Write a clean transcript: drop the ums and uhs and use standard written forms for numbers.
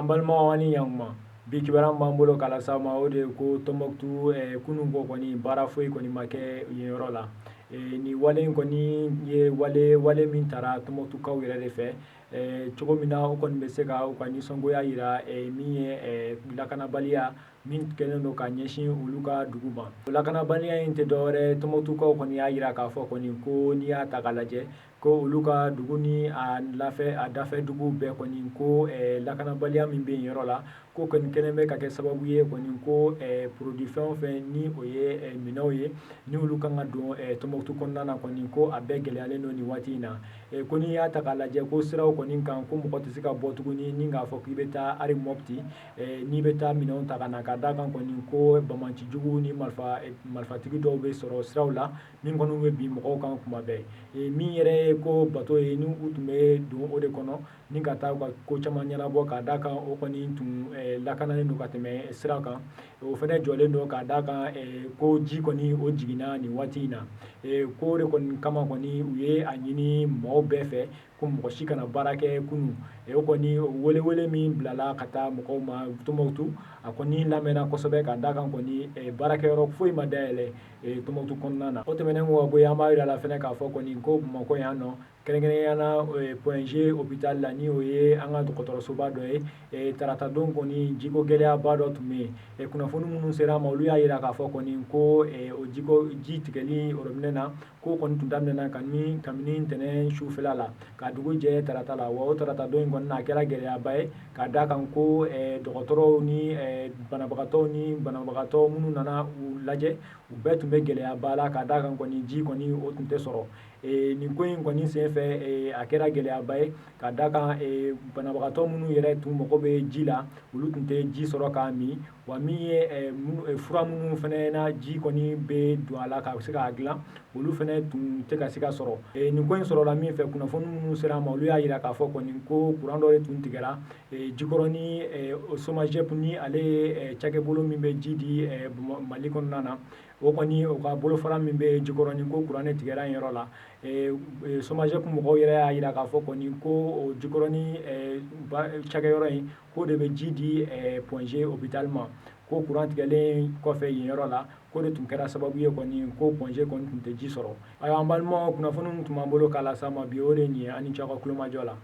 An balimaw, aw ni ɲankuma. Bi kibaruya b'an bolo k'a lase aw ma, o de ye ko Tɔnbɔkutu, kunun ko kɔni, baara foyi kɔni ma kɛ yen yɔrɔ la. Nin wale in kɔni ye wale min taara Tɔnbɔkutukaw yɛrɛ de fɛ cogo min na, u kɔni bɛ se ka u ka nisɔngoya jira min ye lakanabaliya min kɛlen don ka ɲɛsin olu ka dugu ma. Lakanabaliya in tɛ dɔwɛrɛ, Tɔnbɔkutukaw kɔni y'a jira k'a fɔ kɔni ko n'i y'a ta k'a lajɛ ko olu ka dugu ni a lafɛ a dafɛ dugu bɛɛ kɔni, ko lakanabaliya min bɛ yen yɔrɔ la, ko kɔni kɛlen bɛ ka kɛ sababu ye kɔni ko produit fɛn o fɛn ni o ye minɛnw ye, ni olu kan ka don Tɔnbɔkutu kɔnɔna na kɔni, ko a bɛɛ gɛlɛyalen don nin waati in na. Ko n'i y'a ta k'a lajɛ ko siraw kɔni kan, ko mɔgɔ tɛ se ka bɔ tuguni ni k'a fɔ k'i bɛ taa hali Mɔpti n'i bɛ taa minɛnw ta ka na, ka d'a kan kɔni ko banbaancijugu ni marifatigi dɔw bɛ sɔrɔ siraw la min kɔni bɛ bin mɔgɔw kan kuma bɛɛ. Min yɛrɛ ye ko bato ye, ni u tun bɛ don o de kɔnɔ ni ka taa u ka ko caman ɲɛnabɔ, ka d'a kan o kɔni tun lakananen don ka tɛmɛ sira kan, o fana jɔlen don, ka d'a kan ko ji kɔni o jiginna nin waati in na. Ko de kɔni kama kɔni, u ye a ɲini mɔgɔw bɛɛ fɛ ko mɔgɔ si kana baara kɛ kunun. O kɔni welewele min bilala ka taa mɔgɔw ma Tɔnbɔkutu, a kɔni lamɛnna kosɛbɛ, ka d'a kan kɔni baarakɛyɔrɔ foyi ma dayɛlɛ Tɔnbɔkutu kɔnɔna na. O tɛmɛnen kɔ ka bɔ yen, an b'a jira la fana k'a fɔ kɔni ko Bamakɔ yan nɔ, kɛrɛnkɛrɛnnenya la Point G hôpital la, ni o ye an ka dɔgɔtɔrɔsoba dɔ ye, taratadon kɔni jiko gɛlɛyaba dɔ tun bɛ yen. Kunnafoni minnu sera a ma, olu y'a jira k'a fɔ kɔni ko o jiko ji tigɛli robinet na, ko kɔni tun daminɛna kabini ntɛnɛn sufɛla la ka dugu jɛ tarata la. Wa o tarata don in kɔni na, a kɛra gɛlɛyaba ye, ka d'a kan ko dɔgɔtɔrɔw ni banabagatɔw ni banabagatɔ minnu nana u lajɛ, u bɛɛ tun bɛ gɛlɛyaba la, ka d'a kan kɔni ji kɔni o tun tɛ sɔrɔ. Nin ko in kɔni senfɛ, a kɛra gɛlɛyaba ye, ka d'a kan banabagatɔ minnu yɛrɛ tun mago bɛ ji la, olu tun tɛ ji sɔrɔ k'a min. Wa min ye fura minnu fana na ji kɔni bɛ don a la ka se k'a dilan, olu fana tun tɛ ka se ka sɔrɔ. Nin ko in sɔrɔla min fɛ, kunnafoni minnu sera a ma, olu y'a jira k'a fɔ kɔni ko kuran dɔ de tun tigɛra Jikɔrɔni SOMAGEP, ni ale ye cakɛbolo min bɛ ji di Mali kɔnɔna na, o kɔni o ka bolofara min bɛ Jikɔrɔni, ko kuran de tigɛra yen yɔrɔ la. SOMAGEP mɔgɔw yɛrɛ y'a jira k'a fɔ kɔni ko o Jikɔrɔni cakɛyɔrɔ in, k'o de bɛ ji di Point G hôpital ma, ko kuran tigɛlen kɔfɛ yen yɔrɔ la, k'o de tun kɛra sababu ye kɔni ko Point G kɔni tun tɛ ji sɔrɔ. Ayiwa, an balimaw, kunnafoni min tun b'an bolo k'a lase aw ma bi, o de ye nin ye. Aw ni ce aw ka tulomajɔ la.